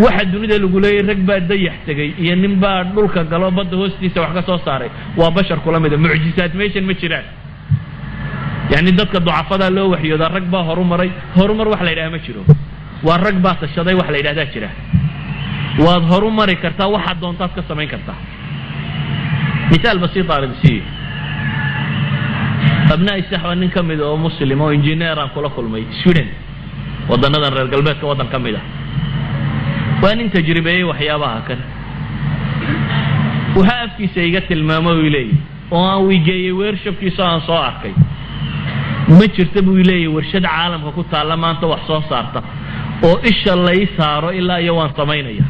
Waxa dunida lagu leeyay rag baa dayax tegey iyo nin baa dhulka galo, badda hoostiisa wax ka soo saaray, waa bashar kula mida. Mucjisaad meeshan ma jiraan. Yani dadka ducafadaa loo waxyoodaa. Rag baa horumaray, horumar wax la yidhaha ma jiro. Waa rag baa tashaday wax la yidhahdaa jira. Waad horumari kartaa, waxaad doontaad ka samayn kartaa. Misaal basiit aan idin siiyo. Abnaa'i saxwa nin ka mid oo Muslim oo engineer aan kula kulmay Sweden, waddanadan reer galbeedka waddan ka mid ah. Waa nin tajribeeyey waxyaabaha kan. Waxaa afkiisa iga tilmaamo uu leeyahy oo aan wigeeyey workshopkiisa aan soo arkay, ma jirta buu leeyahy warshad caalamka ku taalla maanta wax soo saarta oo isha lay saaro ilaa iyo waan samaynaya.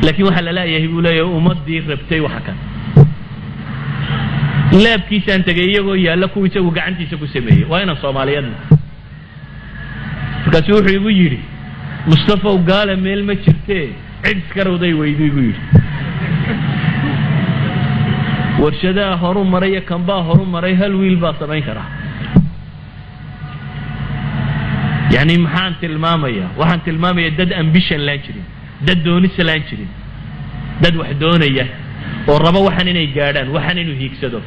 Laakiin waxaa la leeyahay, buu leeyahay, ummadii rabtay waxa kan. Labkiisaan tegay iyagoo yaalla kuwa isagu gacantiisa ku sameeyey. Waa inaan Soomaaliyeedna. Markaasu wuxuu igu yidhi, "Mustafaw, gaala meel ma jirtee cid iskarowday weydu." Igu yidhi, warshadaha horu maray iyo kanbaa horu maray, hal wiil baa samayn karaa. Yani maxaan tilmaamaya? Waxaan tilmaamaya dad ambition laan jirin, dad doonisa laan jirin, dad wax doonaya oo raba waxaan inay gaadhaan, waxaan inuu hiigsado.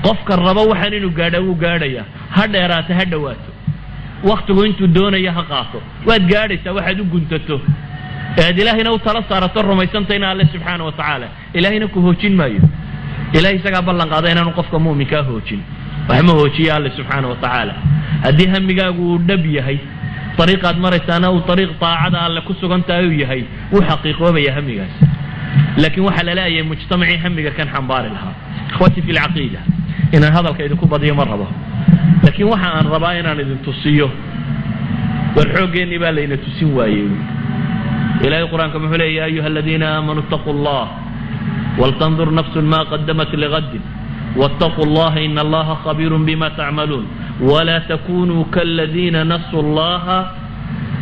Qofka raba waxaan inuu gaadha wuu gaadhaya, ha dheeraato, ha dhawaato, waktigu intuu doonaya ha qaato, waad gaadhaysaa. Waxaad u guntato ee aad Ilaahayna u tala saarato, rumaysantayna Alle subxaana wa tacaala, Ilaahayna ku hoojin maayo. Ilahay isagaa ballan qaada inaanu qofka mu'minkaa hoojin. Wax ma hoojiya Alle subxaana wa tacaala. Haddii hamigaagu uu dhab yahay, ariiqaad maraysaana uu ariiq taacada Alle ku sugan tahay uu yahay, wuu xaqiiqoobaya hamigaas. Laakiin waxaa la leeyahay mujtamacii hamiga kan xambaari lahaa. Ikhwati fi lcaqiida, inaan hadalka idinku badiyo ma rabo, laakiin waxa aan rabaa inaan idin tusiyo, war xooggeenii baa layna tusin waayey. Ilahay Qur-aanka muxuu leeya? Ya ayuha aladiina aamanuu ittaquu allah waltandur nafsun ma qadamat ligadin wاtaquu allaha in allaha khabiir bima tacmaluun wla takunuu kaladiina nasuu allaha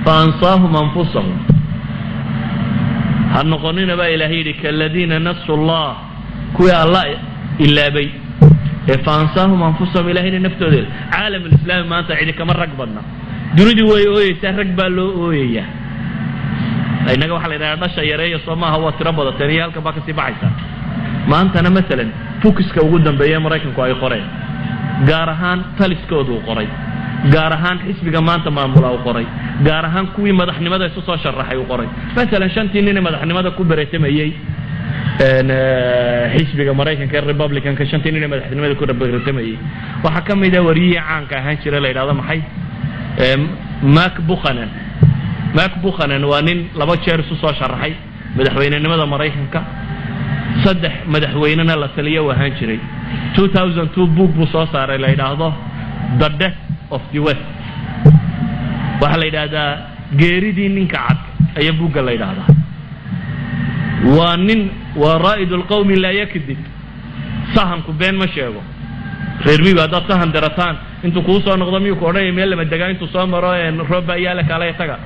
faansaahum anfusahum. Ha noqonina baa Ilahay yidhi kaladiina nasuu allah, kuwii Alla ilaabay ee faansaahum anfusahum, Ilahayna naftooda. Caalam alislaami maanta cidi kama rag badna. Dunidu way ooyeysaa, rag baa loo ooyayaa. Innaga waxaa la yidhahdaa dhasha yareeya, soo maaha? Waa tiro badateen iyo halkan baa kasii baxaysa. Maantana masalan bookiska ugu dambeeya Maraykanku ay qoreen, gaar ahaan taliskoodu uu qoray, gaar ahaan xisbiga maanta maamula uu qoray, gaar ahaan kuwii madaxnimada isu soo sharaxay uu qoray, masalan shantii nin ee madaxnimada ku beretamayey xisbiga Maraykanka ee Republicanka, shantii nin ee madaxnimada ku beretamayey waxaa ka mid a wariyihii caanka ahaan jira la yidhahdo maxay, Mark Buchanan. Mark Buchanan waa nin laba jeer isu soo sharaxay madaxweynenimada Maraykanka, saddex madaxweynena la taliyo u ahaan jiray. 2002 book buu soo saaray la yidhaahdo "The Death of the West". Waxaa la yidhaahdaa geeridii ninka cad ayaa buugga la yidhaahdaa. Waa nin, waa raa'id alqawmi laa yakdib, sahanku been ma sheego. Reer miyigu haddaad sahan dirataan, intuu kuu soo noqdo miyuu ku odhanaya meel lama degaa intuu soo maro roob baa yaala, kaalaya taga?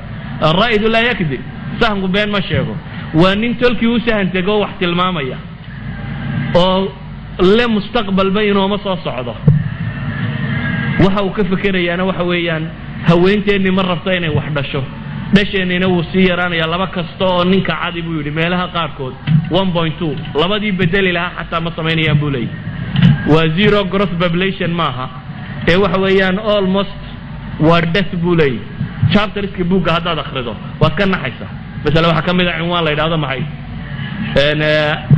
Alraa'idu laa yakdib, sahanku been ma sheego. Waa nin tolkii u sahan tego, wax tilmaamaya oo le mustaqbalba inooma soo socdo. Waxa uu ka fekerayaana waxa weeyaan haweenteenni ma rabto inay wax dhasho, dhasheennina wuu sii yaraanayaa. Laba kasta oo ninka cadi, buu yidhi, meelaha qaarkood 1.2 labadii bedeli lahaa xataa ma samaynayaan, buu leeyahy. Waa zero growth population maaha ee waxa weeyaan almost waa death, buu leeyahy. Chapterska buugga haddaad akhrido waad ka naxaysaa. Masale waxaa ka mid a cinwaan la yidhahdo maxay,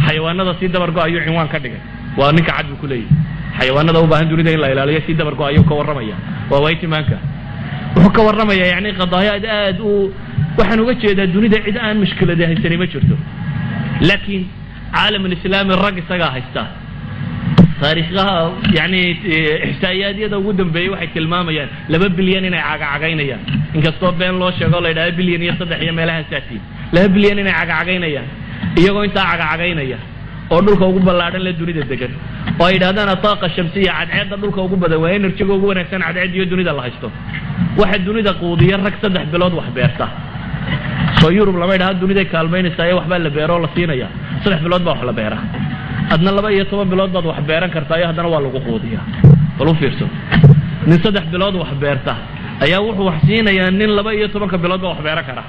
xayawaanada sii dabar go ayuu cinwaan ka dhigay. Waa ninka cad buu ku leeyahy xayawaanada u baahan dunida in la ilaaliyo sii dabar go ayuu ka warramaya. Waa white manka wuxuu ka warramaya. Yani qadaayaad aad u, waxaan uga jeedaa, dunida cid aan mushkilada haysani ma jirto, laakiin caalam alislaami rag isagaa haysta. Taariikhaha, yani ixsaaiyaadyada ugu dambeeyey waxay tilmaamayaan 2 bilyan inay cagacagaynayaan, inkastoo been loo sheego la yidhahdo bilyan iyo saddex iyo meelahaasatiin. 2 bilyan inay cagacagaynayaan, iyagoo intaa cagacagaynaya oo dhulka ugu ballaadhan le dunida degan, oo ay yidhahdaan ataaqa shamsiya, cadceedda dhulka ugu badan, waa energyga ugu wanaagsan cadceed iyo dunida la haysto. Waxa dunida quudiya rag 3 bilood wax beerta. Soo Yurub lama yidhaha duniday kaalmaynaysaa ee waxbaa la beero oo la siinaya? 3 bilood baa wax la beeraa, adna 12 bilood baad wax beeran kartaa iyo haddana waa lagu quudiyaa. Bal u fiirso, nin 3 bilood wax beerta ayaa wuxuu wax siinayaa nin 12-ka bilood baa wax beeran kara.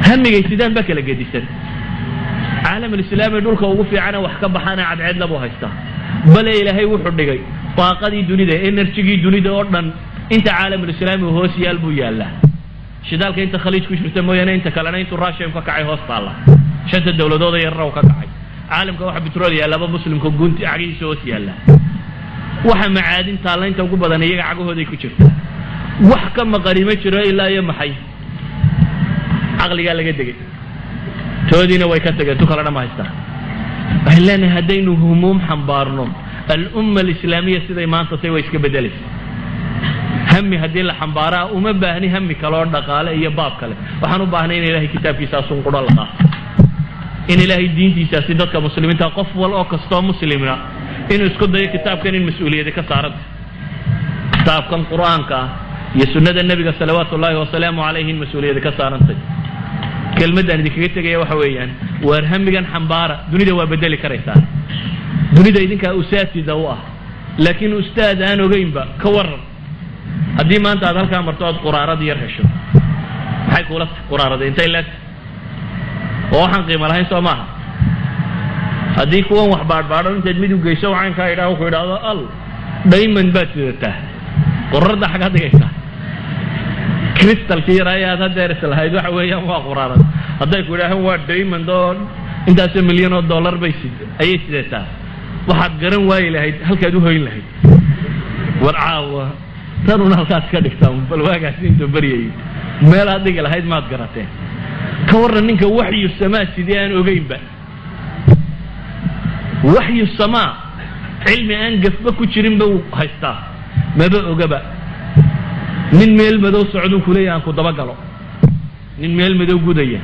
Hamigay sidaan ba kala gedisan. Caalamulislaami dhulka ugu fiicana wax ka baxaana cadceedla buu haystaa, bale Ilaahay wuxuu dhigay daaqadii dunida, energygii dunida oo dhan inta caalamulislaami hoos yaal buu yaallaa. Shidaalka inta Khaliij ku jirta mooyaane, inta kalena intuu Russian ka kacay hoos taalla, shanta dawladood yarna uu ka kacay. Caalamka waxa petrol yaallaba Muslimka gunti cagihiisa hoos yaalla. Waxa macaadin taalla inta ugu badan iyaga cagahooday ku jirtaa. Wax ka maqani ma jiro ilaa iyo maxay? Caqligaa laga degay, toodiina way ka tageen, tu kalena ma haystaan. Waxaan leenahay, haddaynu humuum xambaarno, alumma alislaamiya siday maanta tay way iska bedelaysa. Hami haddii la xambaaraa, uma baahni hami kale oo dhaqaale iyo baab kale. Waxaan u baahnay in Ilahay kitaabkiisaasun qudho la qaato, in Ilaahay diintiisaasi dadka Muslimiinta, qof wal oo kastoo Muslimna inuu isku dayo kitaabkan in mas-uuliyadi ka saaranta, kitaabkan Qur-aanka ah iyo sunnada Nebiga salawaatu ullaahi wasalaamu calayhi in mas-uuliyadi ka saarantay. Kelmaddaan idinkaga tegaya waxa weeyaan, waar hamigan xambaara, dunida waa bedeli karaysaa. Dunida idinkaa usaatida u ah, laakiin ustaad aan ogeynba ka waran. Haddii maanta aad halkaa marto, aad quraarad yar hesho, maxay kuula quraarada intay leegta? Oo waxaan qiimo lahayn soo maaha? Haddii kuwan wax baadhbaadho intaad mid u geyso, caynkaa idhaah, wuxuu idhaahdo, "Al diamond baad sidataa," qurarda xaggaa dhigaysaa, crystalkii yar ayaad hadeer is lahayd waxa weeyaan waa quraarad. Hadday ku idhaahaan waa diamond oo intaasoo milyan oo dollar bay sid ayay sidataa, waxaad garan waayi lahayd halkaad u hoyn lahayd. War caawa tanuna halkaas ka dhigtaa, bal waagaasi intuu baryayay meelaad dhigi lahayd maad garateen. Ka warran ninka waxyu samaa sidii aan ogeynba? Waxyu samaa, cilmi aan gafba ku jirinba uu haystaa, maba ogaba. Nin meel madow socduu kuleeyahy aan ku dabagalo. Nin meel madow gudaya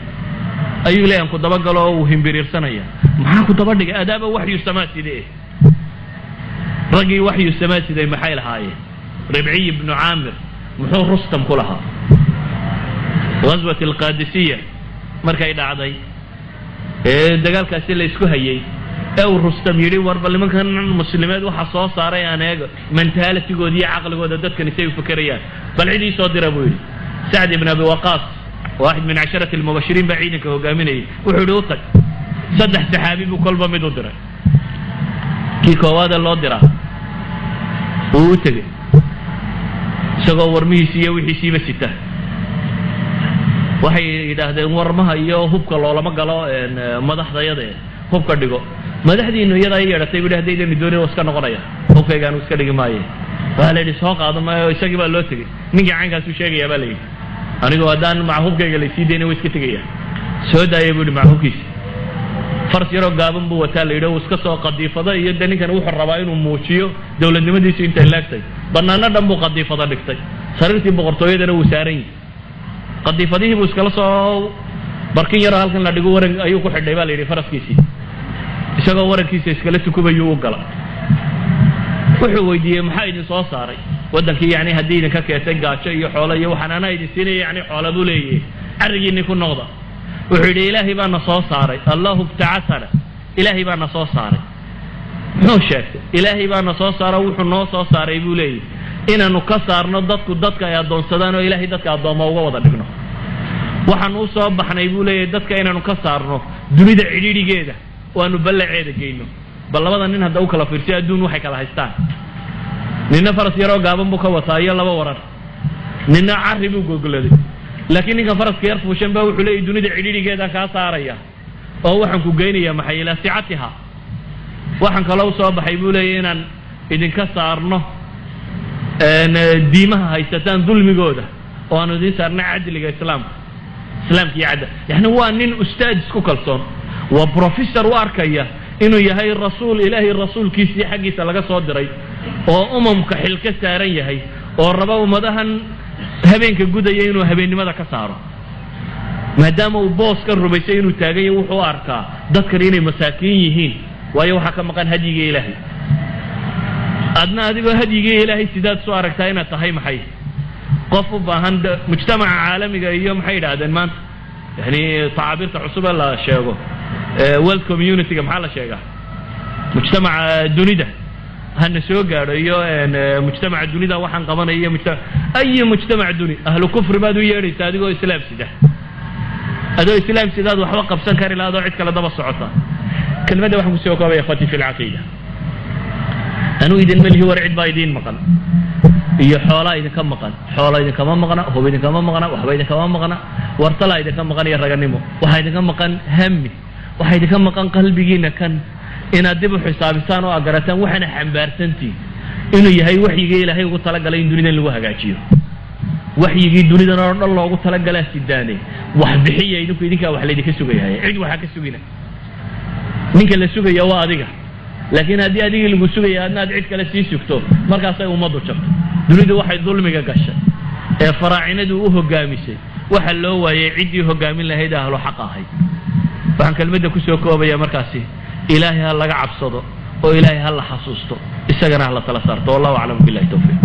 ayuu leeyahy aan ku dabagalo, oo uu himbiriirsanaya. Maxaa ku daba dhigay adaaba waxyu samaa sidee? Raggii waxyu samaa siday maxay lahaayeen? Ribciy ibnu Caamir muxuu Rustam ku lahaa ghaswat alqaadisiya markay dhacday ee dagaalkaasi la isku hayay, ee uu Rustam yidhi, "War bal nimankan Muslimeed waxa soo saaray aan eego mentalitygooda iyo caqligooda, dadkani say u fekerayaan, bal cid ii soo dira," buu yidhi. Sacd ibn Abi Waqaas, waaxid min casharati almubashiriin, baa ciidanka hogaaminayay. Wuxuu yidhi, "U tag." Saddex saxaabi buu kolba mid u diray. Kii koowaadee loo diraa wuu u tegey isagoo warmihiisi iyo wixiisiiba sita. Waxay yidhaahdeen, "Warmaha iyo hubka loolama galo madaxdayade, hubka dhigo." "Madaxdiinu iyadaa i yeedhatay," bu "hadaydani doonin waa iska noqonaya, hubkaygaanu iska dhigi maaye." Waxaa la yidhi, "Soo qaado." Maayo, isagii baa loo tegey. Ninkii caynkaasuu sheegayaa baa la yidhi, "Anigu haddaan maca hubkayga laysii dayna way iska tegaya." "Soo daaya," bu yidhi maca hubkiisa. Faras yaroo gaaban buu wataa la yidhi, uu iska soo qadiifada iyo de ninkan wuxuu rabaa inuu muujiyo dowladnimadiisu intay leegtay. Banaano dhan buu qadiifada dhigtay, sariirtii boqortooyadana wuu saaran yahay. Qadiifadihii buu iskala soo barkin yaroo halkan la dhigo, waran ayuu ku xidhay baa la yidhi faraskiisii. Isagoo warankiisa iskala tukubayuu u gala. Wuxuu weydiiyey, "Maxaa idin soo saaray waddankii? Yani haddii idinka keentay gaajo iyo xoolo iyo waxaan anaa idin siinaya, yani xoola buu leeyahay, carrigiinni ku noqda." Wuxuu yidhi, "Ilaahay baa na soo saaray. Allahu ibtacasana, Ilaahay baa na soo saaray." Muxuu sheegtay? "Ilaahay baa na soo saaro. Wuxuu noo soo saaray," buu leeyahy, "inaanu ka saarno dadku dadka ay addoonsadaan oo Ilaahay dadka addoomma uga wada dhigno. Waxaanu u soo baxnay," buu leeyahay, "dadka inaanu ka saarno dunida cidhiidhigeeda oo aanu ballaceeda geyno." Bal labada nin hadda u kala fiirsay adduun waxay kala haystaan. Ninna faras yaroo gaaban buu ka wataa iyo laba waran, ninna carri buu gogoladay. Laakiin ninka faraska yar fuushan baa wuxuu leeyahy, "Dunida cidhiidhigeedaan kaa saaraya oo waxaan ku geynayaa maxay? Ilaa sicatiha. Waxaan kaloo usoo baxay," buu leeyahy, "inaan idinka saarno diimaha haysataan dulmigooda oo aanu idin saarno cadliga Islaamka, Islaamka iyo cadda." Yani waa nin ustaad isku kalsoon, waa professor u arkaya inuu yahay rasuul Ilaahay rasuulkiisii xaggiisa laga soo diray oo umamka xil ka saaran yahay oo raba ummadahan habeenka gudaya inuu habeennimada ka saaro. Maadaama uu booskan rumaysay inuu taagan yahay, wuxuu arkaa dadkan inay masaakiin yihiin, waayo waxaa ka maqan hadyiga Ilaahay. Adna adigoo hadyigii Ilaahay sidaad soo aragtaa inaad tahay maxay? Qof u baahan mujtamaca caalamiga iyo maxay yidhaahdeen maanta, yani tacaabiirta cusub ee la sheego, world community-ga, maxaa la sheegaa? Mujtamaca dunida hana soo gaadho iyo mujtamaca dunida waxaan qabanaya iyo mujtama ayi mujtamac duni ahlu kufri baad u yeedhaysaa adigoo Islaam sida. Adoo islaam sidaad waxba qabsan kari laha, adoo cid kale daba socota. Kelmadda waxaan kusoo koobaya, ikhwatii fi lcaqiida, anuu idinma lihi war cid baa idiin maqan iyo xoolaa idinka maqan. Xoola idinkama maqna, hub idinkama maqna, waxba idinkama maqna. Wartalaa idinka maqan iyo raganimo. Waxaa idinka maqan hami, waxaa idinka maqan qalbigiina kan inaad dib u xisaabisaan oo agarataan waxaana xambaarsantihin inuu yahay waxyigii Ilaahay ugu talagalay in dunidan lagu hagaajiyo. Waxyigii dunidan oo dhan loogu talagalaa sidaane. Wax bixiya idinku, idinkaa wax laydinka sugayahay. Cid waxaa ka sugina, ninka la sugaya waa adiga. Laakiin haddii adigii lagu sugaya adna aad cid kale sii sugto, markaasay ummaddu jabto. Dunidu waxay dulmiga gashay ee faraacinadu u hogaamisay, waxa loo waayey ciddii hogaamin lahayd ahlu xaq ahayd. Waxaan kelmadda kusoo koobaya markaasi, Ilaahay ha laga cabsado oo Ilaahay ha la xasuusto, isagana ha la tala saarto. Wallahu aclam, billahi tawfiiq.